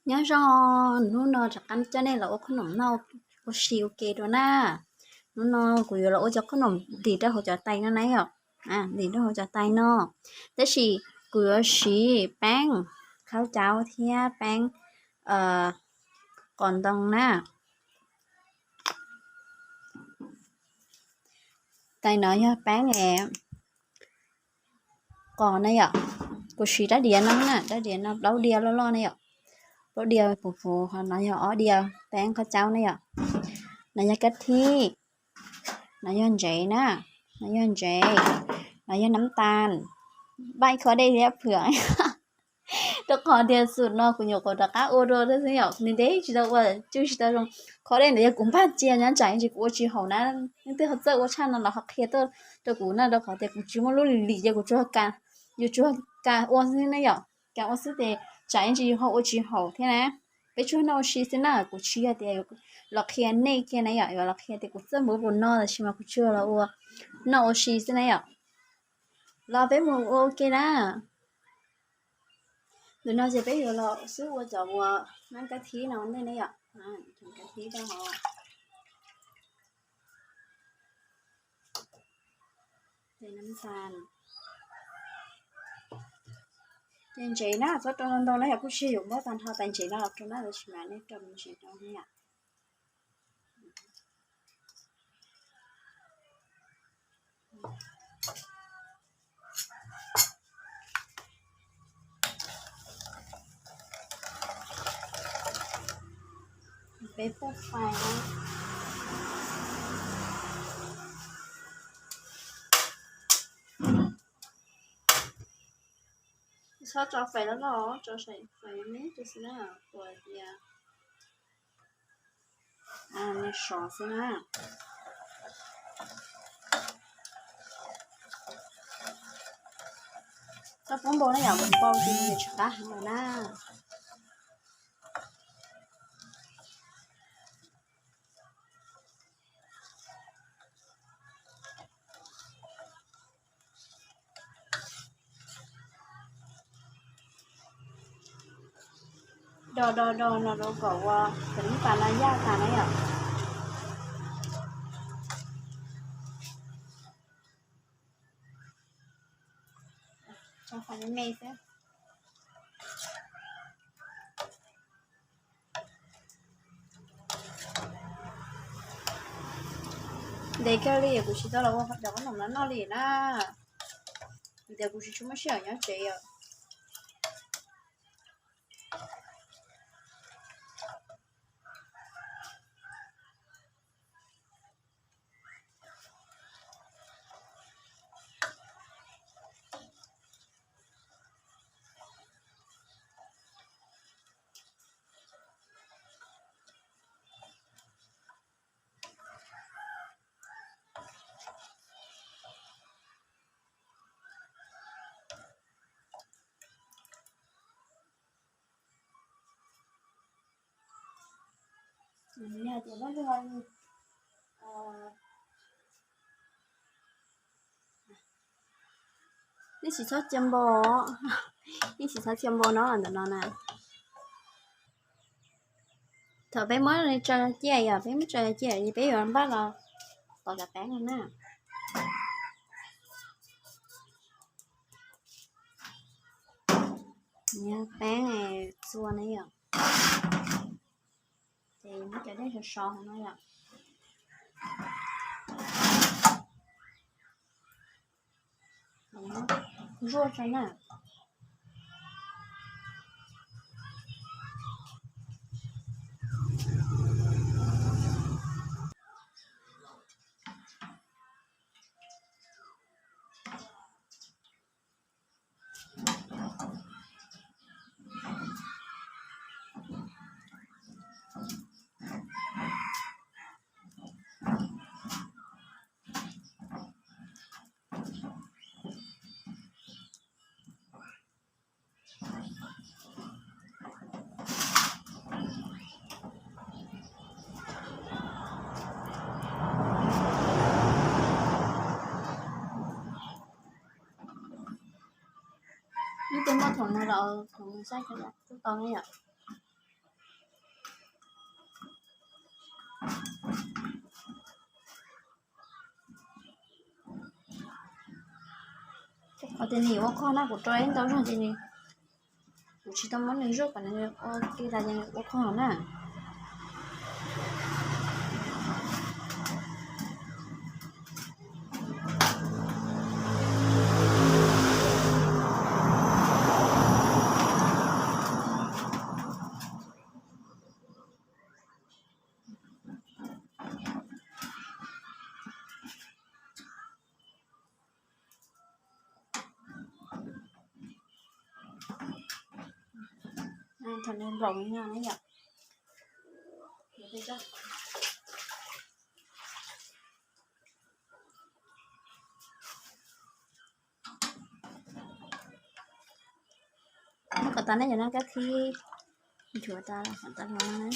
Nyob zoo, hnub no rov qab coj nej los ua qhob noom noj ua si ua ke dua na. Hnub no kuv yuav los ua cov qhob noom ntim rau hauv cov tais no na yom. Ntim rau hauv cov tais no, tab sis kuv yuav siv peeb khaub caub thiab peeb qos ntoo na. Tais no yog peeb qos na yom. Kuv siv rab diav no na, rab diav no plaub diav loj loj na yom. Plaub diav puv puv, ho no yog ob diav peeb khaub caub na yom. No yog kab thib, no yog ntsev na, no yog ntsev, no yog nab tas, npaj kho dej thiab phwm. Rau qhov tias xum no kuv nyuam qhuav rov qab ua dua xwb yom, ntev ntev tsis tau ua, tswj tsis tau zoo. Kho dej ntawd yog kuv npaj cia nyob tsam ib ntsis kuv ua tsis haum na. Leej twg ho txawj ua tshaj no los ho qhia tuaj rau kuv na, rau qhov tias kuv tsis muaj lub lim lim ces kuv tsuas, yus tsuas kam ua xwb na yom. Kam ua xwb ces tsam ib ntsis yus ho ua tsis haum thiab na. Peb tsuas noj ua si xwb na, kuv tsis yog tias los qhia nej kiag na yom, yuav los qhia tias kuv txawj npaum puas no, tab sis mas kuv tsuas los ua, noj ua si xwb na yom. Los peb mus ua ua ke na. Ntawm no ces peb yuav los xub ua cov uas nab kab thib no ua ntej ne yom. Cov kab thib rau hauv. Tes nab tas. Tes ntsev na, txhob rau ntau ntau na yom, kuj tsis yog yuav muab tag nrho tais ntsev no los rau na, tab sis mas nej rau me ntsis rau na yom. Peb pub fais na. Txhob tso fais loj loj, tso fais me me xwb na, ua tias sov xwb na. Txhob pub npau na yom, npau ces nws tsis qab heev lawm na. Do do do no rau kom ua cov nab tas no yaj tas na yom. Tso fais me me xwb. Ntev kawg li kuv tsis tau los ua cov qhob noom no noj li na, vim tias kuv tsis tshua muaj sij hawm nyob tsev os. Yog tias peb hlub, nej tsis txhob cia npau, nej tsis txhob cia npau no ntawm no na. Thaum peb muab tso ciaj, yog peb muab tso ciaj ces peb yuav npaj los tov cov peeb no na. Yog peeb txua ne yom. Ces muab cov dej sov sov hauv no yom. Zuaj tso na. Ib tug muaj thoom no los thoom no saib tau ne yom. Qhov tias nws yuav ua qhov no kuv rau ib ntau zog ces nws, kuv tsis tau muab nws zuaj kom nws ua ke tas ces nws ua qhov na. Thaum nws nplaum no na yom. Muab kom tas na yom, no kab khib nchuav tas kom tas los na.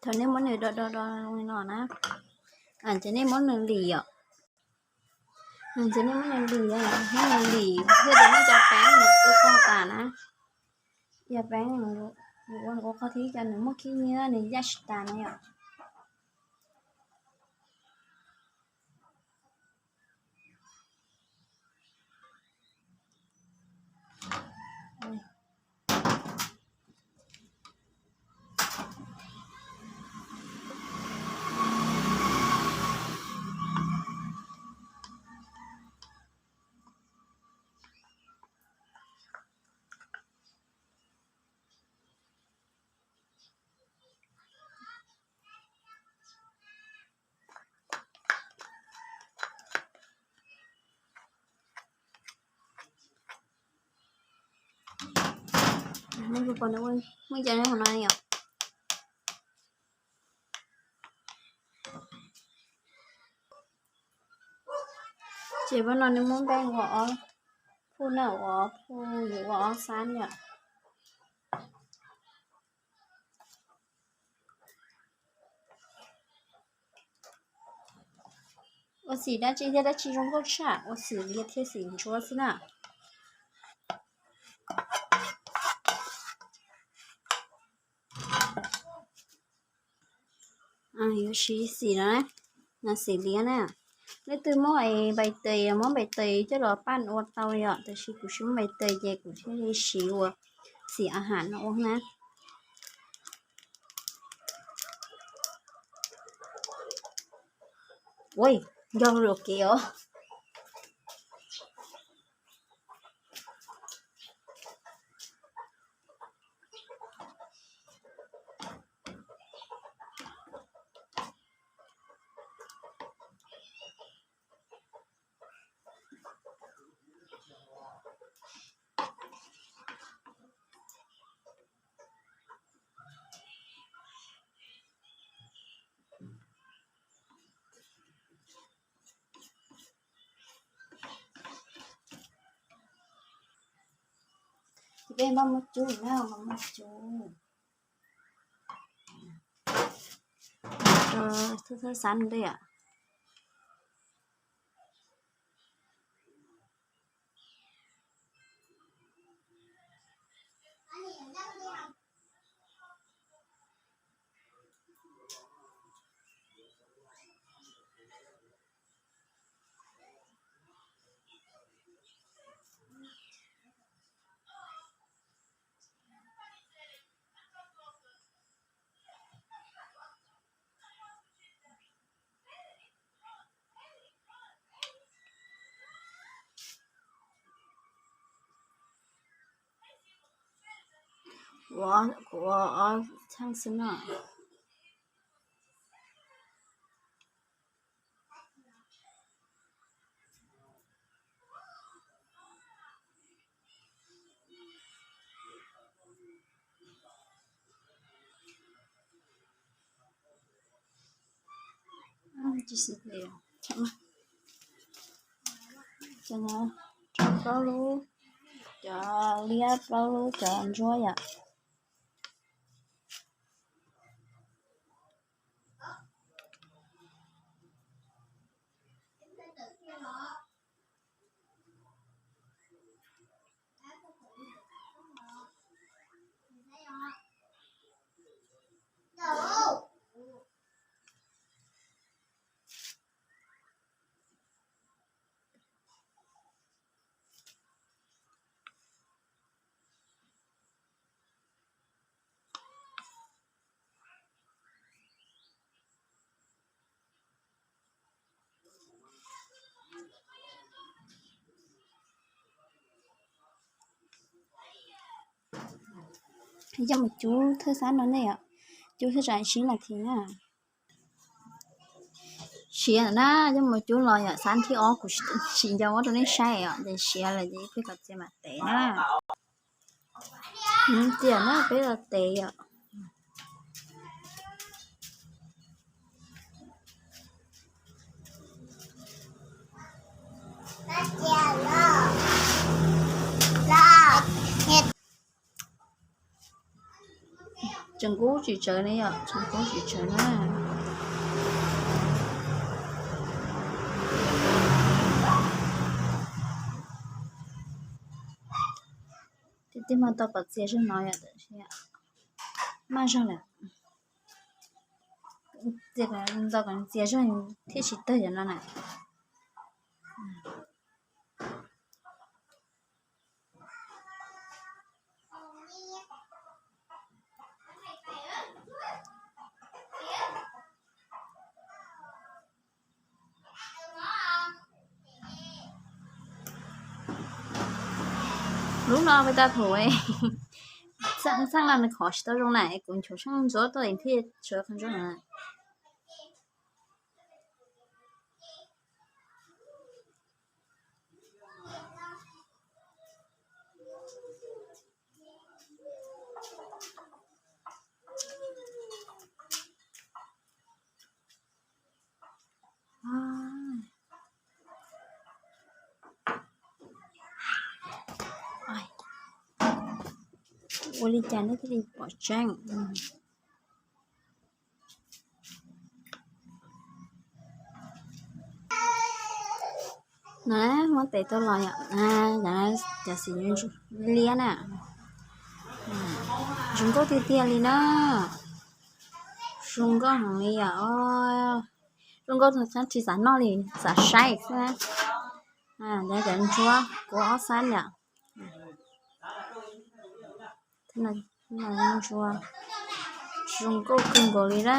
Thaum nej muab nws do do do li no na, ces nej muab nws lim yom. Ces nej muab nws lim, muab nws lim thiaj li nej cov peeb nws ua qhov tas na. Cov peeb nws ua qhov thiab cov nws muaj khib nyiab nws yaj tsis tas na yom. Nej puas pom nws muaj cov nyob hauv no yom? Ces pab no nws muab npeej ua ob phuj na, ua ob phuj yuav ua ob xab yom. Ua xim dab tsi thiab dab tsi zoo nkauj tshaj, ua xim lias thiab xim ntsuab xwb na. Yuav siv xim no, no xim lias na. Leej twg muab npais tes, muab npais tes coj los paj ua tau yom, tab sis kuv tsis muaj npais tes ces kuv thiaj li siv ua xim a ham no ua na. Ua, nco lus kev os. Ces peb mam muab cub na, mam muab cub. Thawj thawj xab ntej. Ua, kuv ua ob txheej xwb no. Cov no rau plaub lub, cov liab plaub lub cov ntsuab yom. Coj mus cub thawj xab no nej yom, cub thawj tsam ib tsib nas this na. Siav na, coj mus cub los yom, xab thib ob kuv tsis nco muab rau nej saib os, ces siav lawm ces peb kom txias mam tev na. Tiam na peb los tev yom. Tseem kub tsis tsawv ne yom, tseem kub tsis tsawv na. Tiag tiag mas tau kom txias zog no yom, maj zog lawm. Txias kom txias zog thiaj tsis tawg yom no na. Lub no peb tau thum, txheej no nws khov tsis tau zoo na, kuv nchuav tsheej ntxuav tuaj thiaj tshuav qhov ntsuab na. Ua li cas nej thiaj li pom tseeb? No muab tev tau los yom, cov xim liab na, zoo nkauj tiag tiag li na, zoo nkauj heev li yom. Zoo nkauj tsis xav noj li, xav saib xwb. Cov ntsuab kuv ob xab yom, ntsuab zoo nkauj kawg nkaus li na.